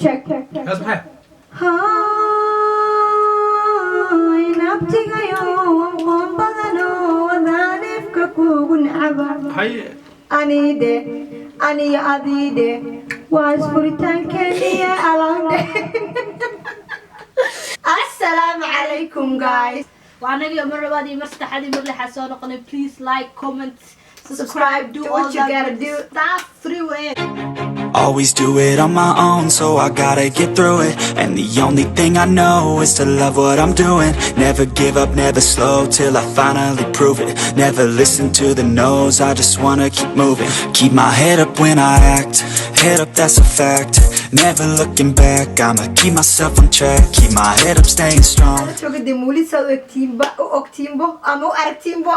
Check. Hees maxay? Hay nabtigayo, qoon badano wadaanifka kugu nacaba. Haye. Anide aniyo adiide waa isfuritaankeeniye alaande. Assalaamu calaykum, guys. Waa anagii mar labaad iyo mar saddexaad iyo mar lixaad soo noqonay. Please like, comment, subscribe, do all what you that gotta good do. stuff through it. Always do it on my own, so I gotta get through it. And the only thing I know is to love what I'm doing. Never give up, never slow, till I finally prove it. Never listen to the no's, I just wanna keep moving. Keep my head up when I act, head up, that's a fact. Never looking back, I'ma keep myself on track. Keep my head up, staying strong. Jooga dee muulid saa u egtiinba, u ogtiinbo ama u aragtiinbo.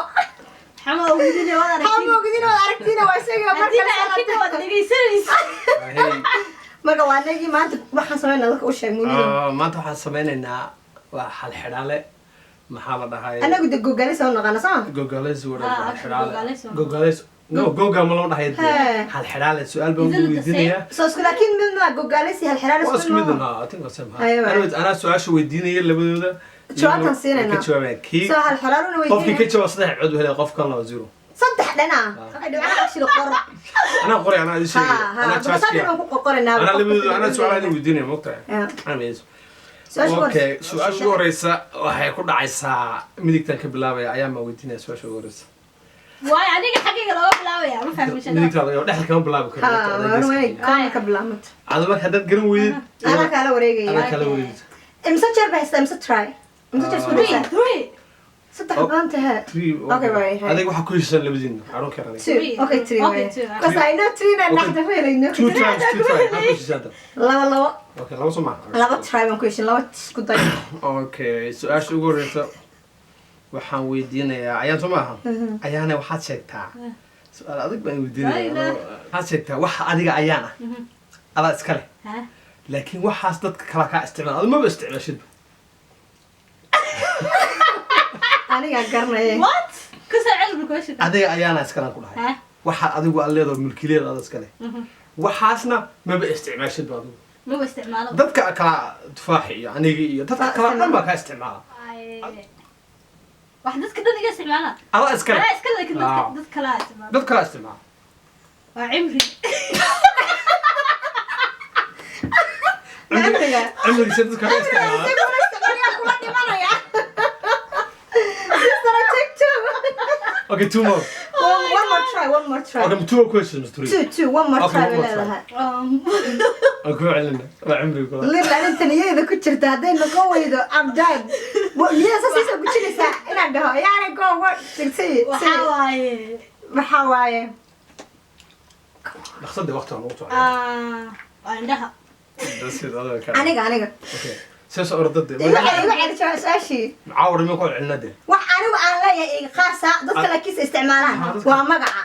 Xama ogidin waad ha aragtiin. Moogidin waad aragtiin, waa isaga. Haddii la arkin waad dhegaysanaysa. Hey. Marka waa anagii maanta waxaan sameynaa, dadka u sheeg, Muulid. Ah, maanta waxaan sameynaynaa waa xal xidhaale, maxaa la dhahay? Anagu de gogale soo naqana sama. Gogales wada. Ah, xal actually, xidhaale. gogales waa. Gogales, no, goga ma loo dhahay. He. Xal xidhaale su-aal baan Isn't it the weydiinayaa. So isku, laakiin mid ma gogale si hal xidhaale. Waa isku mid, ha, I think waa same, ha. Haye, waay. Anyways, anaa su-aasha weydiinaya labadooda. Jawaabtaan siinaynaa. Ka jawaabaya kii soo hal xidhaaluna qofkii ka weydiinaya. jawaab saddex cod u helay, qof kalena waa zero. Saddex dhana dhibcaha actually qor. Anaa qoray, anaa idin ha sheegaya. Ha. Anaa because judge. Hadda ku qorqoraynaa. Anaa labadooda, anaa su-aalaha idin weydiinaya, mogtahay? Yeah. Anyways. Su-aasha ugu Okay, su-aasha ugu horeysa waxay ku dhacaysaa midigtan ka bilaabaya, ayaa ma weydiinaya su-aasha ugu horeysa. Waayo aniga xaggayga looga bilaabaya, ma fahmin shaqada. Midigta laga dhexda kama bilaabi karo. Ha, waa weyn kaana ka bilaabmata. Ada marka haddaad garan weydid, anaa kaala wareegaya. Anaa kala wareegid. Imse jeer ba haystaa? Imse try? Imse jeer isku Three. daysaa? Three. Saddex Oh. badan tahe. Three. Okay, waay, hay. Adiga waxaa ku heshiisan labadiina, I don't care aniga. Two. Three. Okay, three. Okay, waay. two. Because I know three na dhaxda ku helayno. Two times, two try, maxaa ku heshiisan hadda? Laba, labo. Okay, laba soo maaha? Laba try baan ku heshin, laba isku day. Okay, su-aasha ugu horeysa waxaan weydiinayaa ayaan, soo maaha? Ayaana waxaad sheegtaa, su-aal adag baan weydiinayaa. Laa. Waxaad sheegtaa waxa adiga ayaan ah adaa iska leh, Ha? laakiin waxaas dadka kala kaa isticmaal, adu maba isticmaashidba. Anigaa garanaya. What? Ku soo celi question. Adiga ayaana iskalan ku dhahay. Ha? Waxaad adigu aad leedaho, mulkiileed aada iska leh, waxaasna maba isticmaashidba adigu. Maba isticmaalo. Dadka kala, tufaaxi iyo aniga iyo dadka kala dhan baa kaa isticmaala. Ay. Wax dadka dhan iga isticmaala. Adaa iska leh. Anaa iska laakiin dadka Ah. dad kalaa isticmaala. Dad kalaa isticmaala. Waa cimri. Cimriga. Cimrigiisa dadka kala isticmaala. Isaguna isticmaalaya kula dhimanaya. Sister, I take two. Okay, two more. One more try, one more try. Okay, two more questions, three. Two, two, one more Okay, try one more bay try. leedahay. Aan ku celina waa cimriga kula. Lir arrinta niyada ku jirta hadday noqon weydo, I'm done. Niyada saas isoo gujinaysaa inaan dhaho yaani go what say. Waxaa waaye. Maxaa waaye? Dhaqsada waqti aan ugu socdaa. Ah, waa indhaha. Aniga. Okay, soo soo ordade. Igu celi, igu celi su-aashii. Caawar ma ku celina de. Wax anigu aan leeyahay iga qaasa, dadka laakiinse isticmaalaan. Ah, dadka- waa magaca.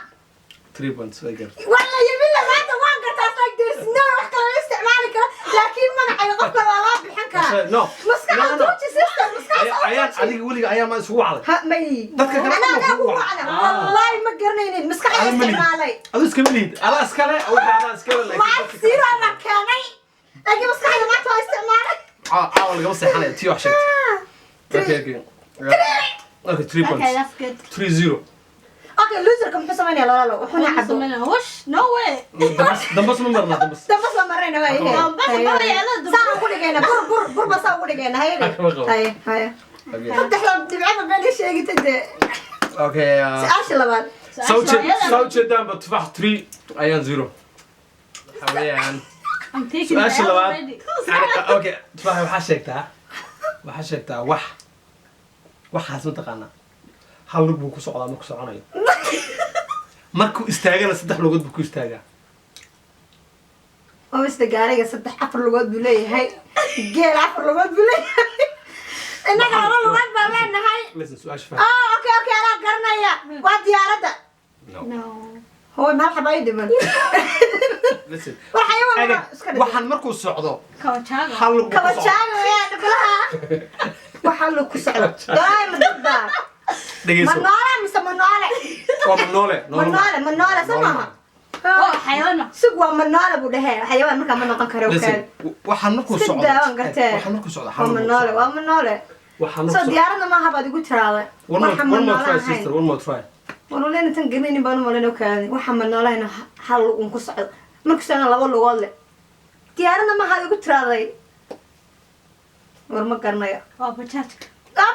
Three points way gartay. Wala yimila maanta waan gartaa. It's like there's no wax kale la isticmaali karo, laakiin magacayga qof kale waa loo bixin karaa. No. Maskaxda No, no. tuuji, sister, maskaxda. Ayaan adiga weliga ayaan ma isugu wacday? Ha, may. Dadka kale anaa ma anaa ku kugu wacda. wacda. Wallahi ma garanaynin, maskaxda Ada ma lihid. isticmaalay. Adu iskama lihid, adaa iskale, waxa adaa iskale, laakiin Lacag dadka zero baan keenay, laakiin maskaxda maanta waa isticmaalay. Caawa lagama seexanaya tii wax sheegtay. Okay, three Okay, points. that's good. 3-0. Okay, loserka muxuu samaynaya? Lolalo wuxuuna cabo. Wush, no way. Dambas, dambas ma marnaa dambas? Dambas la marayna waa ihe. Dambas maraya, adaa dambas. Saan ugu dhigayna bur bur bur ba saa ugu dhigayna, haye. Kama qabo. Haye, haye. Okay. Saddexda dhibcoba been ii sheegitay dee. Okay. Su-aasha labaad. Saa ujeedaanba, tufaax three, ayaan zero, waxa weeyaan. I'm taking Su-aasha the L labaad. already. Okay, tufaax, waxaa sheegtaa wax waxaas mataqaanaa hal lug buu ku socdaa markuu soconayo, markuu istaagana saddex lugood buu ku istaagaa. Oo isla gaariga saddex afar lugood buu leeyahay, geel afar lugood buu leeyahay, innaga laba lugood baan leenahay. Listen, su-aasha faham. Oh, okay, anaa garanaya, waa diyaaradda. No. No. Hooy, maxal xabaa ii dhiman? Listen. War xayawaan Ege, iska dhig. Waxaan markuu socdo Kawachaago. hal lug buu ku socdaa. Kabajaaga weeyaan dhiblaha. Waxaa lug ku socdo dooy ma dadbaa ma Dhegeyso. Noole mise ma noole? Waa ma noole. Ma noole, ma noole soo maaha? Oh, xayawaan ma. Sug, waa manoole buu dhahee. Xayawaan markaa ma noqon karo. Listen, kaal. Waxaan markuu Iska socdo, daawan gartee. waxaan markuu socdo, Waa manoole, waa manoole. waxaan Soo markuu socdo. diyaaradna maaha baad igu tiraaday. One more, Waxa one more manoole try, ahayn. sister, one more try. Walaalena tan garanaynin baan u malayn oo kaadi. Waxa manoolahayna hal lug un ku socdo. Markuu socdana laba lugood leh. Diyaaradna maaha igu tiraaday. War, ma garanayo. Waa bajaajka. Waa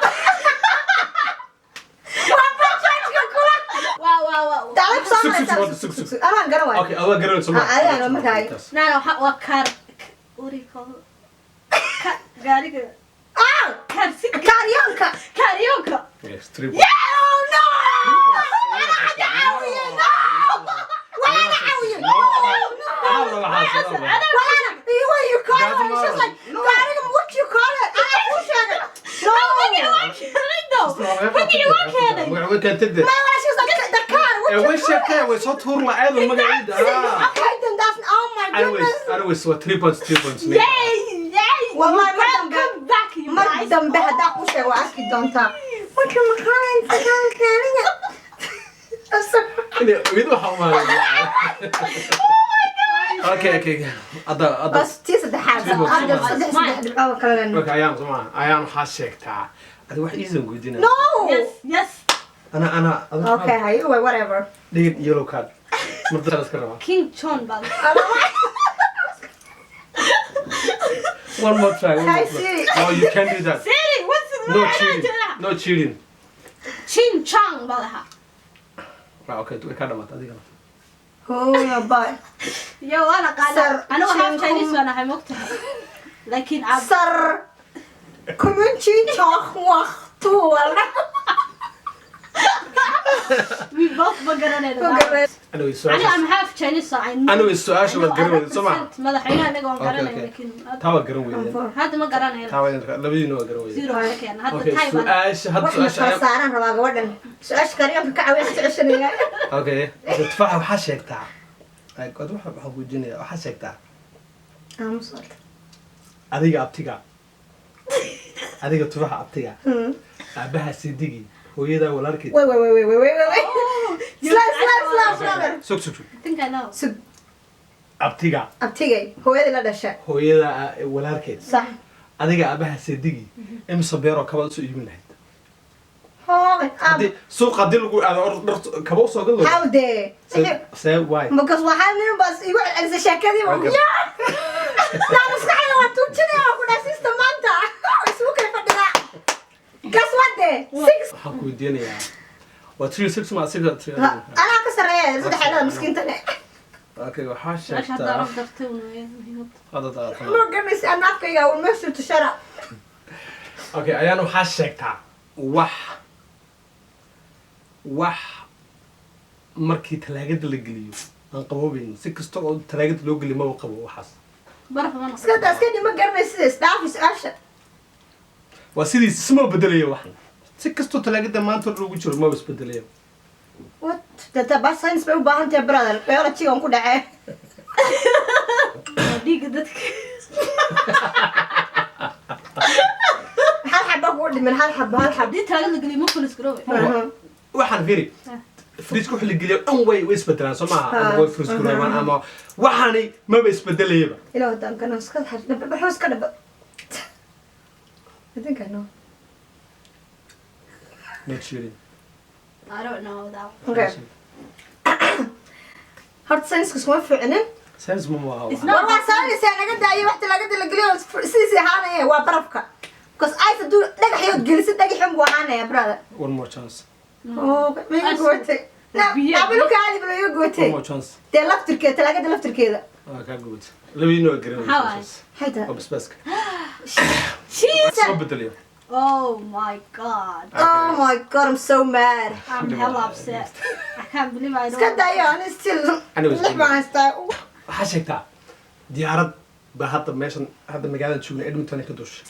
bajaajka kula. Waa. Dacwad soo Sug, sug, maraysaa. sug, sug, sug. Anaan garan waayo. Okay, adaa garanayso ma? Ah, adigaan markaa. No, waa kaar. What do you call it? Gaariga. Ah! Kaarsi. Kaaryoonka. Kaaryoonka. Yes, three. Yeah, oh no! Anaa hadda caawiyey. No! Walaana caawiyey. No! No! Walaana, you, what you call it? It's just like, gaariga, what you call it? Anaa kuu sheegay. No! Magacii waa keenay though. Magacii waa keenay. Magac way keentay de. My walaal, she was like, the car, what Ee, you way call it? sheegtay, way soo tuur lacayd magaciida. Ah. Okay, then that's, oh my Anyways, goodness. anyways, waa 3 points, 3 points. Yay! Yay! Wallahi, mar dambe. Welcome back, you Mar guys. dambe haddaa kuu sheego, waa arki doontaa. What you call it? Gaariga. Mid waxa u mahay. Okay. Adda. Bas tii saddexaad. Three points, Hadda three saddex points. saddex dhibcood kala leenahay. Marka ayaan soo maaha. Ayaan waxaa sheegtaa. Adi wax iisan weydiinaya. No! Yes. Ana ana. Okay, haye, whatever. Dhigin yellow card. Mardaa iska rabaa. King John baa. One more try. One more Hi, try. Siri. No, you can't do that. Siri, what's the No cheating. No cheating. Chin Chang baa lahaa. Ah, okay, way ka dhamaatay adigana. Hooyo, bye. Yo, waan aqaanaa. Sir, Anigu half Chin Chinese baan ahay, mogtahay. Laakiin ab Sar kumunchi choch wach tu wala. We both ma garanayno. Ma garanayno. Anyway, Aniga su-aasha. I'm half Chinese, so I know. Anyway, su-aasha waad garan weyday, soo ma? Madaxweynaha anaga waan Okay, garanay, okay. laakiin Taa waa garan weydeen. hadda ma garanayo. Taa waa labadiina waa garan weydeen. Zero ka keena. Hadda Okay, tie baan. su-aasha hadda Wax ma su-aasha kala saaran rabaa gabadhan. Su-aasha karyoonka ka caawiya si ceshanaya. Okay, tufaaxa waxaa sheegtaa. Ay, ad waxa waxaan weydiinayaa, waxaa sheegtaa Aamus. Adiga abtiga. Adiga tufaaxa abtiga. Aabaha sidigi, hooyada walaalkeed. Wait, wait, wait, wait, wait, wait, wait. Slow, slow, slow, slow. Sug, sug, sug. I think I know. Sug. Abtiga, Abtigay, hooyadii la dhashay. Hooyada walaalkeed. Sax. Adiga aabaha sidigi, imsa beeroo kaba usoo iibin lahayd? Hooy, ab. Haddii suuqa haddii lagu aado or dhar kaba usoo gad. How dare. See why? Because waxaa nin baas igu celcelisay sheekadii. Okay. Yeah. Naa maskaxda waa tuujinaya, waa ku dhahay sister maanta. Isugu kay fadhidaa. Guess what de? Six. Waxaan ku weydiinayaa. Waa 3 6 ma 6 3. Anaa ka sarreeya saddex xeelada miskiintane. Okay, waxaa Su-aasha hadda sheegtaa. arag dartay un weeye muhiimad. Hadda daatan. Ma garanaysa ana afkayga un meeshu tushara. Okay, ayaan waxaa sheegtaa wax markii talaagada la geliyo aan qaboobayn, si kasta oo talaagada loo geliyo maba qabo waxaas. Baraf ma noqon. Iska daa, iska dhima, garanaysa sida isdhaafi su-aasha. Waa sidiis, isma bedelayo waxan, si kastoo talaagada maanta hor lagu jiro maba isbedelayo. What? Data bas science bay u baahan tahay, brother. Biology aan ku dhacay. Waa dhiigga dadka. Hal xaba kugu dhiman, hal xaba, hal xaba. Haddii taagad la geliyo ma kulis garoobe. Waxaan fiiri, fridge waxa la geliyo dhan way isbedelaan, soo maaha? Ama way fridge garoobaan ama waxaani maba isbedelayaba. Ilaah haddaan kana iska dhaba baxo iska dhaba. I think I know. No cheating. I don't know that one. Okay. Horta science iskuma fiicnin. Science ma maaha. It's War not- waa science naga daayo, wax talaagada la geliyo sidiisii ahaanaya waa barafka. Because ice hadduu dhagaxyood gelisid, dhagaxun buu ahaanaya, brother. One more chance. Oh, ma iga gootay. Na, Biyo. abilu kaadi bal iga One gootay. more chance. Dee laftirkeeda, talaagada laftirkeeda. Waa kaa gubad, labadiina waa garan. Maxaa waaye? Hayda. Waa basbaaska. Cheese! Soo bedelayo. Oh my God. Oh my God, I'm so mad. I'm hella upset. I can't believe I Iska don't. dayo, ani still Anyways, lix baan haystaa. Waxaa sheegtaa diyaarad baa hadda meeshan, hadda magaalada joogna, Edmonton ka dushay,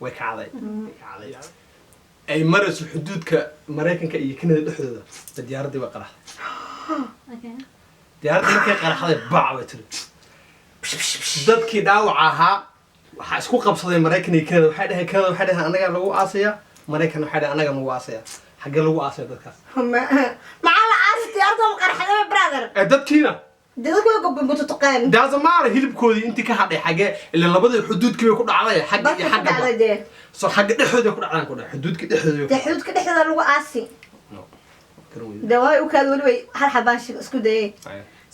way kacday, way kacday, ay marayso xuduudka Maraykanka iyo Canada dhexdooda ba diyaaraddii way qaraxday. Okay. Diyaaradda markay qaraxday, bac bay tiri, dadkii dhaawaca ahaa waxaa isku qabsaday Maraykan iyo Canada. Waxay dhaheen Canada, waxay dhaheen annagaa lagu aasaya, Maraykan waxay dhaheen annagaa lagu aasaya. Xaggee lagu aasaya dadkaas? Maxaa la aas? Diyaaradda waa qarxaday, brother. Ee dadkiina? Dadku way gubtutuqeen. Doesn't matter, hilibkoodii intii ka hadhay xagee? Ila labadii xuduudkii bay ku dhacday xagga Barka iyo ku xagga. dhacday dee. So xagga dhexdooda ku dhacdaan, ku dhac xuduudka dhexdooda. Dee xuduudka dhexdeeda lagu aasi. No. Garan weyday. Dee waay u kaad weli way hal xabaan isku dayay.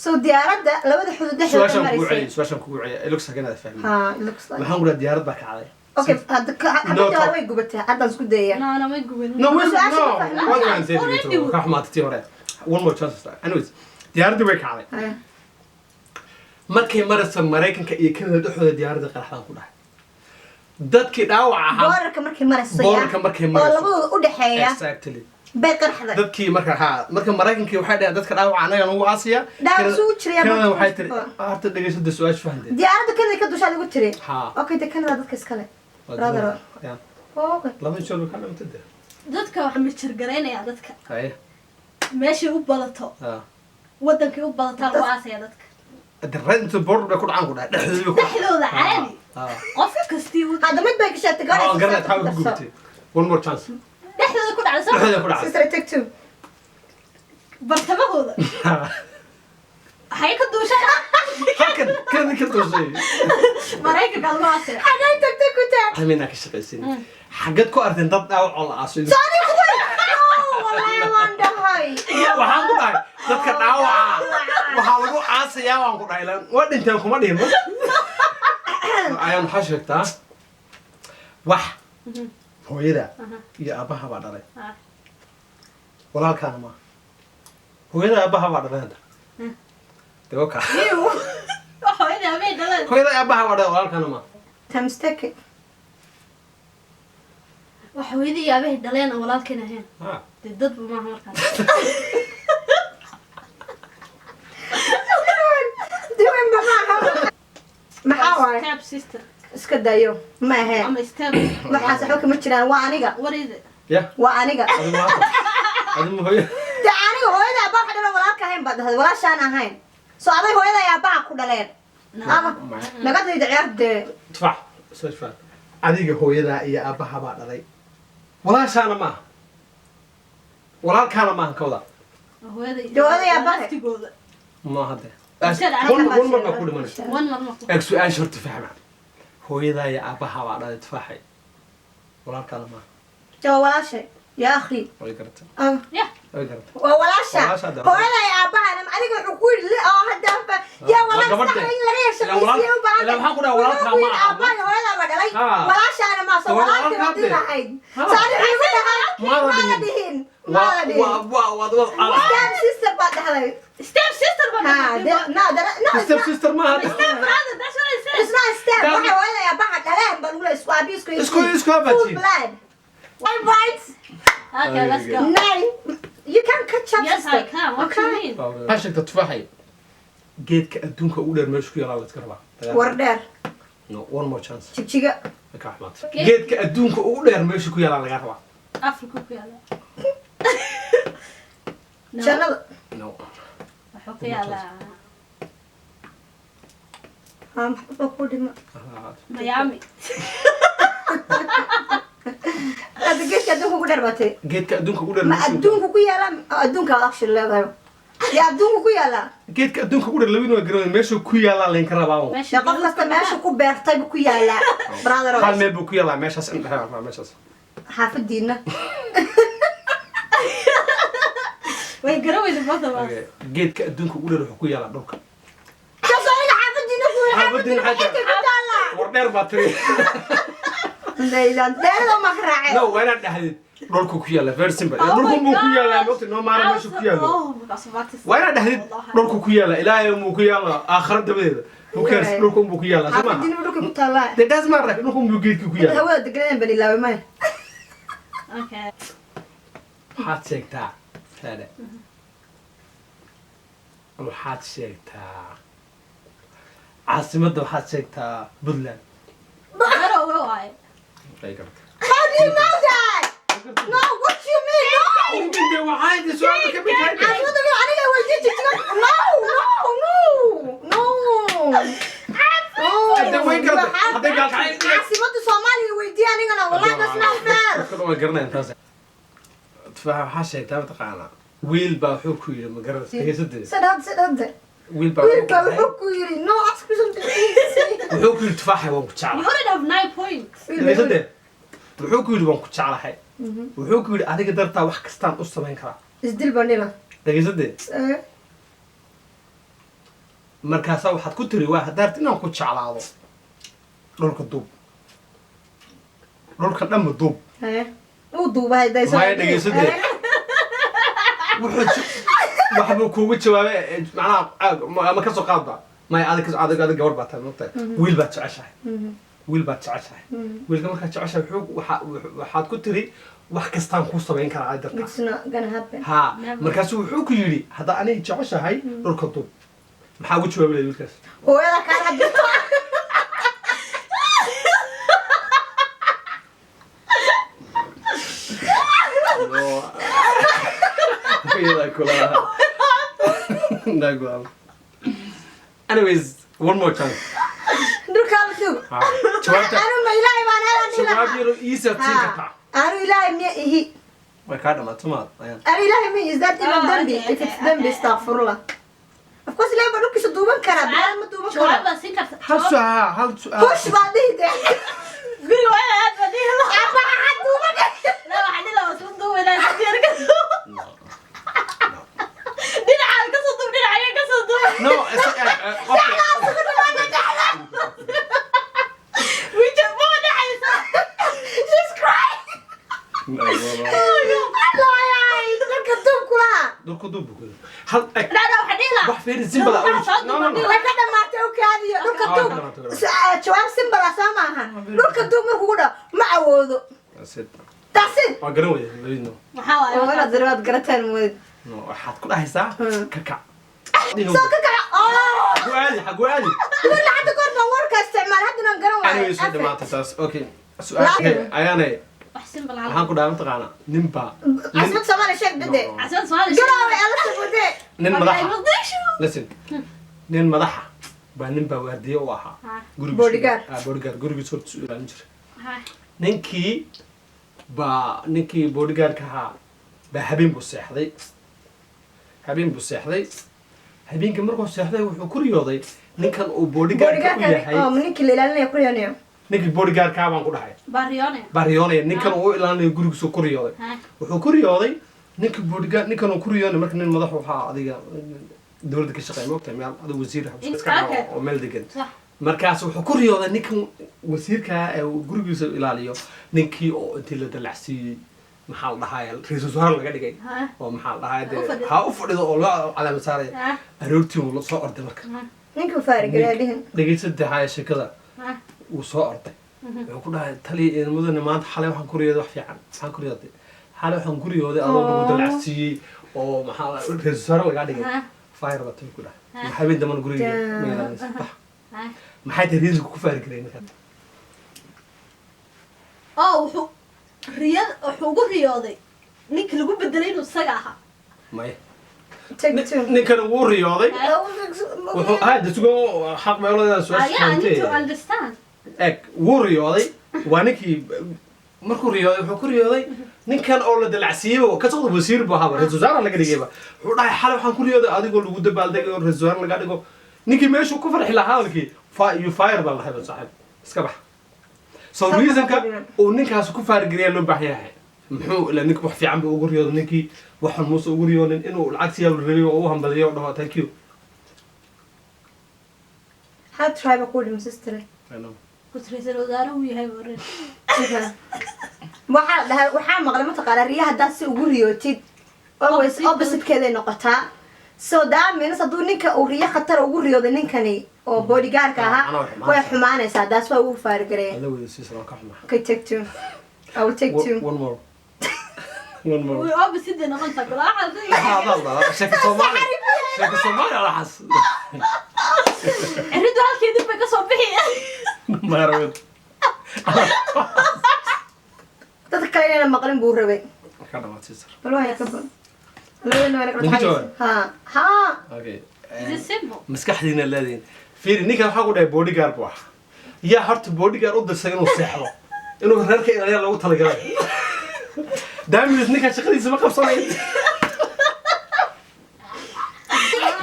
So diyaaradda labada xuduud dhexdeeda Su-aashaan kugu marisay. celiyay, su-aashaan kugu celiyay. It looks like inaad fahmin. Ha, it looks like. Waxaan ku dhahay diyaarad baa kacday. Okay, hadda No hadda talk. way gubatay, haddaan isku dayaya. No, ma gubin. No, wait, Su-aasha no. ma fahmin. Waad fahamtay. Already. Dhigto ka xumaatay tii hore. One more chance. Anyways, diyaaraddii way kacday. Haya. Markay maraysa Maraykanka iyo Canada dhexdooda diyaaradda qaraxdaan ku dhahay. Dadkii dhaawac ahaa Borderka markay marayso ya. Borderka markay Oo marayso. labadooda u dhexeeya Exactly. bay qarxday. Dadkii marka ha marka Maraykankii waxay dhaheen dadka dhaawaca anaga nagu aasiya. Dhaawac suu jiraya. Canada Marka waxay tiri marka. horta dhegeysada, su-aasha fahanteed. Diyaaradda Canada ka dushaa lagu tiri. Ha. Okay, de Canada dadka iskale. Waa Brother. Ya. Okay. Laba inshool bay ka dhimantay dee. Dadka waxaa majirgaraynaya dadka Haye. meeshay u badato, Ha. wadankay u badataa lagu aasaya dadka. The right into border bay ku dhacaan, ku dhahay dhexdooda bay ku Dhexdooda caadi. Ha. Qof kastii Hadda mid bay ka sheegtay Ah, gabadha. garanay taa way ku gubtay. One more chance. Dhexdooda ku dhacda soo. Dhexdooda ku dhacday. Sister, take two. Bartamahooda waxay ka duushay. Halkan Canada ka duushay. Maraykanka lagu aasaya. Xagay tagtay ku taag. Xaminaa ka shaqaysin. Xaggeed ku arteen dad dhaawac oo la aaso? Sorry, kuway. No, wallahi waan dhahay. Waxaan ku dhahay dadka dhaawaca waxaa lagu aasayaa waan ku dhahay, ilaan waa dhinteen kuma dhihin. Ayaan waxaa sheegtaa wax hooyada iyo aabbaha baa dhalay. Walaalkaana maaha, hooyada aabbaha baa dhalay hadda dee waka. Hooyada habeen dhaleen. Hooyada aabbaha baa dhalay, walaalkaana maaha. Times take it. Wax hooyadii iyo aabahay dhaleen aan walaalkeen ahayn. Ha. Dee dadba maaha markaas. Duwanba maaha. Maxaa waaye? Step sister. Iska dayo. Ma ahe. Ama step. Waxaas waxba kama jiraan. Waa aniga. What is it? Ya. Waa aniga. Adigu maanta adigu hooyo. Dee aniga hooyada aabbaha waxa dhaleen walaalka ahayn baad dhahday. Walaashaan ahayn. So aday hooyada iyo aabbaha ku dhaleen. Ama naga dayda ciyaar dee. Tufaax soo tufaax, adiga hooyadaa iyo aabbaha baa dhalay, walaashaana maaha, walaalkaana maaha ka wada. Hooyada. Dee hooyada iyo aabaha. Laftigooda. Maaha de. Bulshada. One more baa ku dhimanaysa. One more ma ku. Eeg, su-aasha horta fahma. Hooyadaa iyo aabbaha baa dhalay, tufaaxay, walaalkaana maaha. Dee waa walaashay. Yaa akhi. Way garatay. Ah. Yeah. Way garatay. Waa walaasha. Walaasha hadda. Hooyada iyo aabahana aniga wuxuu ku yidhi oo hadda yaa walaal Gabadha. sax in laga yeesho Ilaa walaal- qiisiyo u baahan. ilaa waxaan ku dhahay walaalkaa Wuxuu ku yidhi ma aha. aabbaha iyo hooyada baa dhalay. Ah. Walaashaana ma soo Waa walaalkii walaalkaa baad dee. lahayd. Ah. So aniga wuxuu igu dhahay Maada maada dhihin. dhihin. Waa Maada dhihin. waa waa waa Step sister baad dhahlay. Step sister baan Ha, dhahay. no, no, it's Step not. sister maaha. Step brother, that's what I said. It's not a step. That's- Waxay hooyada iyo aabbaha dhaleen baa lagu leeyahay isku aabihi isku Isku aabbaha Full tihiin. blood. One right. Okay, let's go. Nine. You can catch up, Yes, sister. I can. What Okay. you mean? Waxaa sheegta, tufaaxay, geedka adduunka ugu dheer meesha ku yaalaa la iska rabaa. War dheer. No, one more chance. Jigjiga. Way ka xumaatay. Geedka adduunka ugu dheer meesha ku yaalaa laga rabaa. Africa ku yaala. No. Jannada. No. Wuxuu ku yaalaa Ha, maxaa ku dhima? Miami. Hadda geedka adduunka ugu dheer baatay. Geedka adduunka ugu dheer Ma meesha adduunka ku yaala? Adduunka aad actually leedahay. Yaa adduunka ku yaala? Geedka adduunka ugu dheer labadina waa garanay, meesha ku yaalaa laynka rabaa. Meesha Dee qof kasta meesha ku beertay buu ku yaalaa. Brother. Hal meel buu ku yaalaa meeshaas in dhexe rabaa meeshaas. Xaafadiina. Way garawayda both of us. Okay. Geedka adduunka ugu dheer wuxuu ku yaalaa dhulka. Kaas aniga xaafadiina ku Xaafadiina xaafadiina xagga. ku taala. War dheer baa tiri. Leelan dheerada ma ka raacay. No, waa inaad dhahdid dhulku ku yaala, very simple. Oh my Dhulku buu ku yaalaa gosh. mogta noo maara meesha ku yaalo. Oh, markaas maanta. Waa inaad dhahdid dhulku ku yaala, ilaahay muu ku yaalaa aakhira dabadeeda. Who cares, dhulku buu ku yaalaa soo maaha? Xaafadiina dhulka ku taala. Dee daas maa raak, dhulku buu geedka ku yaalaa. Hawada deganaan bani ilaaway maya. Okay. Waxaad sheegtaa Saade, waxaad sheegtaa caasimadda, waxaad sheegtaa Puntland. Garowe waaye. Way garatay. How do you know that? No, what you mean? No. Dee waxaa idin su-aal ka mid tahay. Caasimada mi aniga weydiin jigjiga. No, no, no, no. Hadda way garatay. Hadday gaalkacay- Caasimada Soomaaliya weydiin anigana. Wallahi, that's not fair. Dadka dhan way garanayaan taas. Tufaaxa, waxaa sheegtaa mataqaanaa Wiil baa wuxuu ku yidhi, ma garanaysa, dhegeysadee. Sadhad, sadhad. Wiil baa Wiil baa wuxuu wuxuu ku yiri, no, ask me something easy. Wuxuu ku yidhi, tufaaxay, waan ku You jeclahay. already have 9 points. Dhegeysadee, wuxuu ku yidhi, waan ku jeclahay. Wuxuu ku yidhi, adiga dartaa wax kastaan u samayn karaa. Isdil vanilla. Dhegeysadee, markaasaa waxaad ku tiri, waa haddaad inaan ku jeclaado, dhulka duub, dhulka dhanba duub. Uu duubahay dayso. Maya, dhegeysadee, wuxuu waxbuu kuugu jawaabay, macnaha ama kasoo qaadba, maya, adig adig adig gabar baa tahay, mogtahay, wiil baad jeceshahay, wiil baad jeceshahay. Wiilka markaad jeceshahay, wuxuu waxa waxaad ku tiri, wax kastaan kuu samayn karaa adig dartaa. It's not gonna happen. Ha. Never. Markaasuu wuxuu ku yidhi, haddaa aniga jeceshahay, dhulka duub. Maxaa ugu jawaabi lahayd wiilkaas? Hooyada kaan hadda. Hooyada kula. Nagwal. Anyways, one more chance. Dhulkaa la duub. Ha. Jawaabta Anu ma Ilaahay baan ahay jawaab lahaa. yaro easy aad siin kartaa. Anu Ilaahay miya ihi. Way kaa dhamaatay maad ayaan. Anu Ilaahay miya, is that even Oh, dambi? okay, If it's okay, dambi, okay. astaghfirullah. Of course Ilaahay baa dhulkiisa duuban karaa, bilaal ma duuban Jawaab karo. baa siin karta. Hal su'aal, hal su'aal. Push baa dhihi dee. Guriga waa inaad aad baa dhihi lahaa. Aabbaha ha duuban. La, waxaan dhihi lahaa, waa isla duubaynaa, si diyaar ka soo. Dhinacaan ka soo duub, dhinacayga ka soo duub. No, qofka Wiilka ma dhacaysa. She's crying. Allah, dhulka duub kulaha. Dhulka duub buu ku yidhi. Hal eg. La, la, waxaan dhihi lahaa. Wax very simple ah. Dhulka soo No, no, no. duub. Way ka dhamaatay, u kaadiyo dhulka Ah, duub. ka dhamaatay, ka dhamaatay. Jawaab simple ah soo maaha? Dhulka duub markuu ku dhaho, ma awoodo. That's it. That's it. Waa garan weyday labadiina. Maxaa waaye? Oo inaad daraad garataan moodid. No, waxaad ku dhahaysaa ka kac. Soo ka kaca. Oh! Xaguu aadi? Xaguu aadi? Wiil, hadda goor baan warka isticmaal, haddana aan garan waayo. Anyways, way dhamaatay taas. Okay. Su'aasha ayaanay Wax simple ah. waxaan ku dhahay, mataqaanaa, nin baa Casmad Soomaali sheeg dade. Casmad Soomaali. Garaawe ala sabude. Nin madaxa. Muqdisho. Listen, nin madaxa baa nin baa waardiye u ahaa gurigiisa. Bodyguard. Ah, bodyguard, gurigiisa hortiisa u ilaalin jiray. Ha. Ninkii baa, ninkii bodyguardka ahaa baa habeen buu seexday, habeen buu seexday. Habeenkii markuu seexday, wuxuu ku riyooday ninkan uu bodyguardka u yahay. Oo ninkii la ilaalinaya ku riyoonayo. Ninkii bodyguardkaa baan ku dhahay. Baariyoone. Baa riyoonaya, ninkan uu u ilaalinayo gurigiisuu ku riyooday. Ha. Wuxuu ku riyooday ninkii bodyguard, ninkan uu ku riyoonay. Marka nin madax waxaa adiga dowladda ka shaqeeya, moogtahay, meel adiga wasiir ah, iska oo meel degan. Markaas wuxuu ku riyooday ninkan wasiirkaa ee uu gurigiisa ilaaliyo, ninkii oo intii la dalacsiiyey, maxaa la dhahaaya, ra-iisul wasaare laga dhigay. Oo maxaa la dhahaaya U dee fadhido. Ha u fadhido oo loo calaamad saaraya. Aroortii uu la soo orday marka. Ninkii faarigelaya dhihin. Dhegeysada haya sheekada. Wuu soo orday, wuxuu ku dhahay, taliya mudane, maanta xalay waxaan ku riyooday wax fiican. Waxaan ku riyooday, xalay waxaan ku riyooday adoo lagu dalacsiiyey oo maxaa ra'iisul wasaare lagaa dhigay. Fire baa tali ku dhahay, habeen dambana guriga ma ilaalinaysa, bax. Maxay tahay reasonka ku fire garay ninkan? Oo wuxuu riyad wuxuu ugu riyooday ninka lagu bedelay inuu isaga ahaa. Maya. Take two. Ninkan wuu riyooday, wuxuu hada sugo xaq meelooda Ah, yeah, I need to su-aasha. understand. Eg, wuu riyooday, waa ninkii markuu riyooday, wuxuu ku riyooday ninkan oo la dalacsiiyeyba oo ka socda, wasiir buu ahaaba, ra-iisul wasaare laga dhigayba. Wuxuu dhahay, xalay waxaan ku riyooday adigoo lagu dabaaldegay oo ra-iisul wasaare laga dhigo. Ninkii meeshuu ku farxi lahaa hadalkii, you fire baa lahay, saaxiib, iska bax. So reasonka uu ninkaas ku fire gareeya loo baahan yahay muxuu? Ilaa ninka wax fiican buu ugu riyooday, ninkii wax xun muuse ugu riyoonin. Inuu lacag siyaa la rabay oo u hambaliyo oo dhaho thank you. Hal try baa ku dhima, sister. I know. Ra'iisul wasaare uu yahay already. Waxaa la dhahay, waxaa maqlay, mataqaanaa, riya haddaad si ugu riyootid, always oppositekeeday noqotaa. So that means hadduu ninka uu riyo khatar ugu riyooday ninkani oo bodyguardka ahaa, Macnaha way xumaanaysaa. Way xumaanaysaa. That's why uu fire gareeya. Alla weyda siisa, waan ka xumaa. Okay, take two. I will take two. One more, one more. Way opposite noqontaa kula waxaa. Sheeka Soomaali, sheeka Soomaali alaxas. Ciriddu halkeedii bay ka soo bixi. Maarawid. Dadka kale inayna maqlin buu rabay. Ka dhamaad, sister. Bal waa ka bal labadana waa Ninka jawaab. Ha ha. Okay. Is it simple? Maskaxdiina leediin, fiiri, ninkan waxaa ku dhahay bodyguard buu ahaa. Yaa horta bodyguard u dirsay inuu seexdo, inuu reerka ilaaliya loogu talagalay? Damiris ninkan shaqadiisa ma qabsanayo.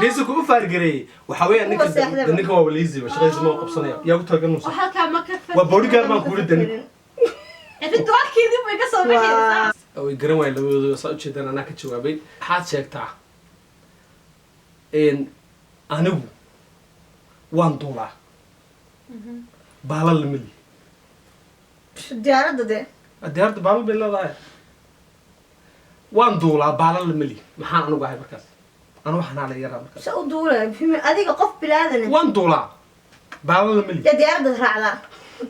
Reasonku u fire gareeyey waxaa weeyaan ninka Uwa seexdaba. Ninka waa lazy ba, shaqadiisa ma qabsanaya. Yaa ku talagal Oo nuusa? Halkaa ma ka Waa bodyguard baan kuuri dani. Ciddu halkeedii bay ka soo bixiysaa. Way garan waayeen labadooda. Saa ujeedaan, anaa ka jawaabay. Waxaad sheegtaa anigu waan duulaa, baalal lama lihi. Diyaaradda dee. Diyaaradda baalal bay leedahay. Waan duulaa, baalal lama lihi. Maxaan anigu ahay markaas? Anu waxaan la yaraa markaas. Se u duulaya adiga qof bilaadana? Waan duulaa, baalal lama lihi. Dee diyaaradda raacdaa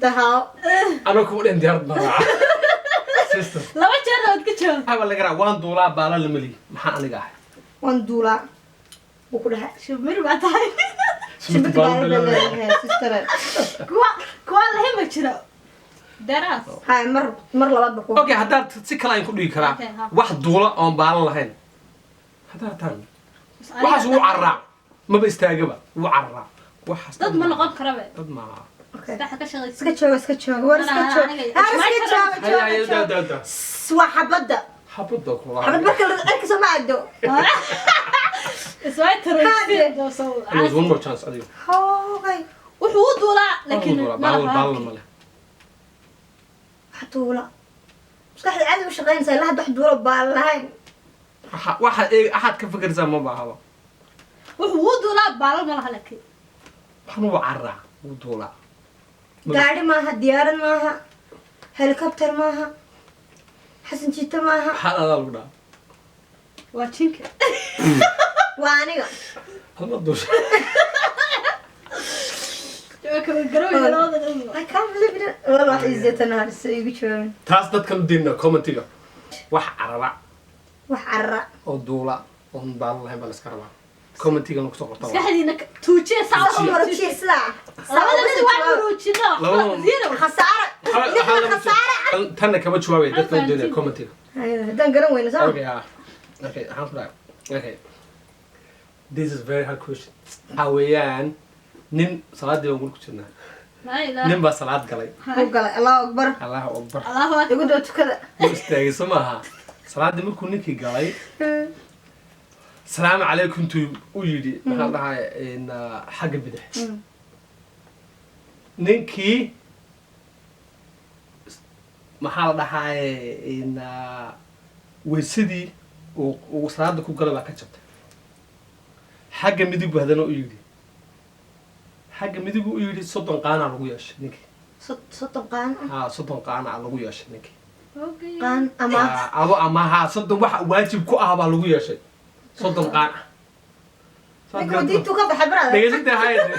dahaaw. Anigu kuma dhihin diyaarad baan raacaa, sister. Laba jeer waad ka jawaabtay. Waxaa baa laga raa waan duulaa, baalal lama lihi. Maxaan aniga ahay? Waan duulaa wuu ku dhahay. Shimbir baa tahay. Shimbirta Baalal baalal bay bay leedahay. leedahay, sister. Kuwa lahayn ma jiro daraas. Hay, mar labaad ba ku. Okay, haddaad si kale aan ku dhigi karaa. Okay, ha. Wax duula oon baalan lahayn haddaad taan, waxaas wuu cararaa, maba istaagaba, wuu cararaa waxaas. Dad ma noqon karabe. Dad maaha. Okay. Sadexa ka shaqaysa. Iska jooga, iska jooga, war iska Anaa- jooga. aniga- Har iska jooga. Haya. Jooga. Haya. Jooga. Da da da. Waa xabadda. Xabadda kula. Xabad marka la arkayso ma agdo. Iswaa taraysiin. Anyways, one more chance adiga. Hoogay. Wuxuu u duulaa laakiin Wuu duulaa, ma baalal laha. Baalal ma leh. Wax duula, maskaxda caadi u shaqaynaysaa ilaa hadda. Wax duula baan lahayn. Waxa eeg, waxaad ka fikiraysaa ma baahaba. Wuxuu u duulaa, baalal ma laha laakiin. Waxan wuu cararaa, wuu duulaa. Gaari maaha, diyaarad maaha, helicopter maaha, Xasan Jiito maaha. Maxaa adaa lagu dhaha? Waa jinka. Waa aniga. Halma duusha. Waa kala garow labada dhan. I can't believe it. Wal wax iizatan harse igu jawaabin. Taas dadkan u diinna commentiga. Wax carara Wax carara oo duula oon baalal lahayn baa la iska rabaa. Commentiga lagu soo qorta waa. Maskaxdiina tuujiya saa. Saa murujiya sidaa. Labada mid waa muruujina. Labada- Zero. Khasaare. Lixda khasaare. Tanna kama jawaabay, dadka u diinaya commentiga. Haddaan garan weyno soo. Okay, ah. Okay, waxaan ku dhahay. Okay. This is very hard question. Waxaa weeyaan nin salaadii baan guri ku jirnaa. Laa ilaaha. Nin baa salaad galay. U galay, Allahu akbar. Allahu akbar. Allahu akbar. Igu daba tukada. Wuu istaagay soo maaha? Salaadii markuu ninkii galay, salaamu calaykum tuu u yidhi, maxaa la dhahay, xagga bidix. Ninkii maxaa la dhahay, weysadii uu salaada ku galay baa ka jabtay. Xagga midig buu haddana u yidhi, xagga midig u yidhi, 30 qaanaa lagu yeeshay ninkii. 30 qaan? Haa, 30 qaana lagu yeeshay ninkii. Okay. Qaan ama Ado ama haa, 30 waxa waajib ku ah baa lagu yeeshay, 30 qaan ah. Ninka diintu ka baxay, brother. Dhegeysatay hayde.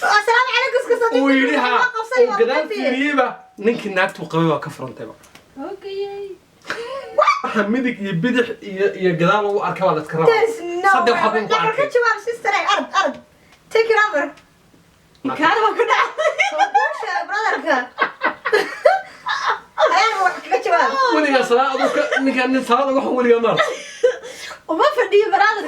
Asalaamu calaykum iska soo. Uu yidhi haa, uu gadaal fiiriyeyba, ninkii naagtuu qabay waa ka furantayba. Okay. Waxa midig iyo bidix iyo gadaal ugu arka baa la iska rabaa. There's no Saddex way. xabun ku Laakiin ka arkay. jawaab, sister, ay arad arad. Take it over. Kaana waa ku dhacay. Soo buusha brotherka. Ayaan wax kaga jawaab. Weligaa salaad aduu ka ninkaa nin salaad uga xun weligaa maar. Uma fadhiyo, brother.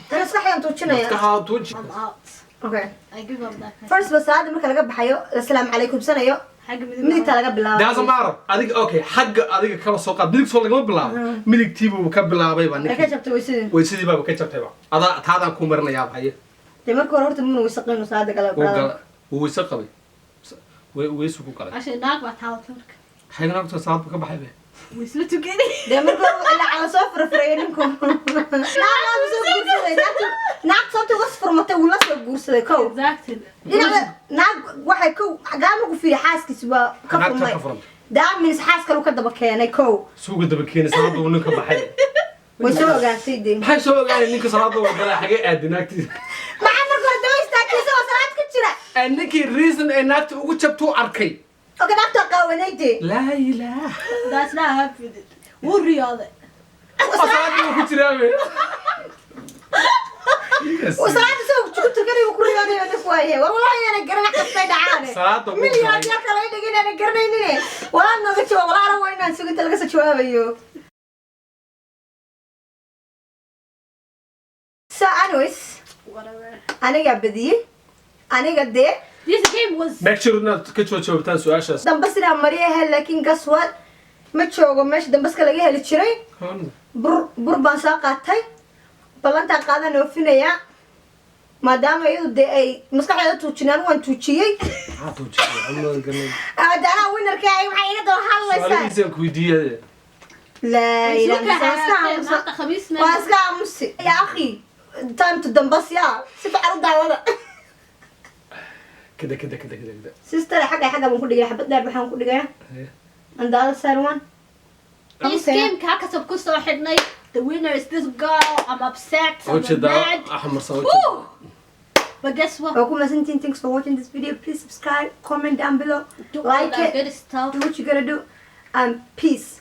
Tan maskaxdaan tuujinaya. Maskaxaa tuuji. I'm out. Okay. I give up that. First ba salaada marka laga baxayo, assalaamu calaykum sanayo. Xagga midig. Midigta laga bilaabo. Daasa maaro adiga. Okay, xagga adiga kaba soo qaad, midig soo lagama bilaabo, midigtiibuu ka bilaabay baa Ay ka ninkii. jabtay weysadii. Weysadii baaba ka jabtayba. Adaa taadaan kuu marinayaa haye. Dee marka hore horta muna weyse qabin salaada gala, Wuu brother. gala, wuu weyse qabay. Weysu ku galay. Ashay naag baa taabatay marka. Xayga naagta salaad buu ka baxay be. Way isla tukanay. Dee marka hore ilaa cala soo furfuray ninku. Naag soo guursaday. Naag sababta uga furmatay wuu la soo guursaday kow. Exactly. Dhinaca naag waxay kow gaal markuu fiiriyo xaaskiisa waa ka Naagta furmay. ka furantay. That means xaas kalu ka daba keenay kow. Suuga daba keenay, salaada uu ninka baxay. Way soo ogaatay dee. Maxay soo ogaanay? Ninka salaada waa galay, xagee aadi naagtiisa? Maxaa marka hore daba istaagtay isagoo salaad ku jira? Ninkii reason ay naagta ugu jabtuu arkay. Okay, naagta qaawanay dee. Laa ilaah. That's not happening. Wuu riyooday. Salaadii uu ku jiraa be. Salaada isagoo ku tukanay uu ku riyooday ninku waaye. War wallahi inaan garan kastay dhacaane. Salaada uu Milyan galay. yar kale dhigin inaan garanaynine. Walaa nooga jawaab, walaa waa inaan suginta laga soo jawaabayo. So anyways, Whatever. Aniga badiyey. Aniga dee This game was Make sure inaad ka soo jawaabtaan su-aashaas. Damba sidaa mariyaha, laakiin guess what? Ma joogo meesha dambaska laga heli jiray. Bur, bur baan soo qaatay. Ballantaan qaadan oofinayaa, maadaama iyadu dee ay maskaxdeeda tuujinaan, waan tuujiyey. Maxaa tuujisay? Waxaan ma garanay. Hada anaa winnerka ay, waxay iga daba hadlaysaa. Su'aalihiisaan ku weydiiyay. Laa ilaaha Isuka illa iska hagaagtay, aamusa. Maanta Khamiis Waa iska aamusi ya akhi. Time to dambas ya, si fiican u daawada. Kada kada kada kada kada. Sister, xagga xagga baan ku dhigaya, xabad dheer waxaan ku dhigayaa and the other side one. This game-ka halkaas ku soo xidhnay. The winner is this girl. I'm upset. I'm Ujeedaa mad. Axmarsan. Woo! But guess what? Waa ku mahadsantihiin. Thanks for watching this video. Please subscribe, comment down below, Do all like that it, good stuff. do what you gotta do, and peace.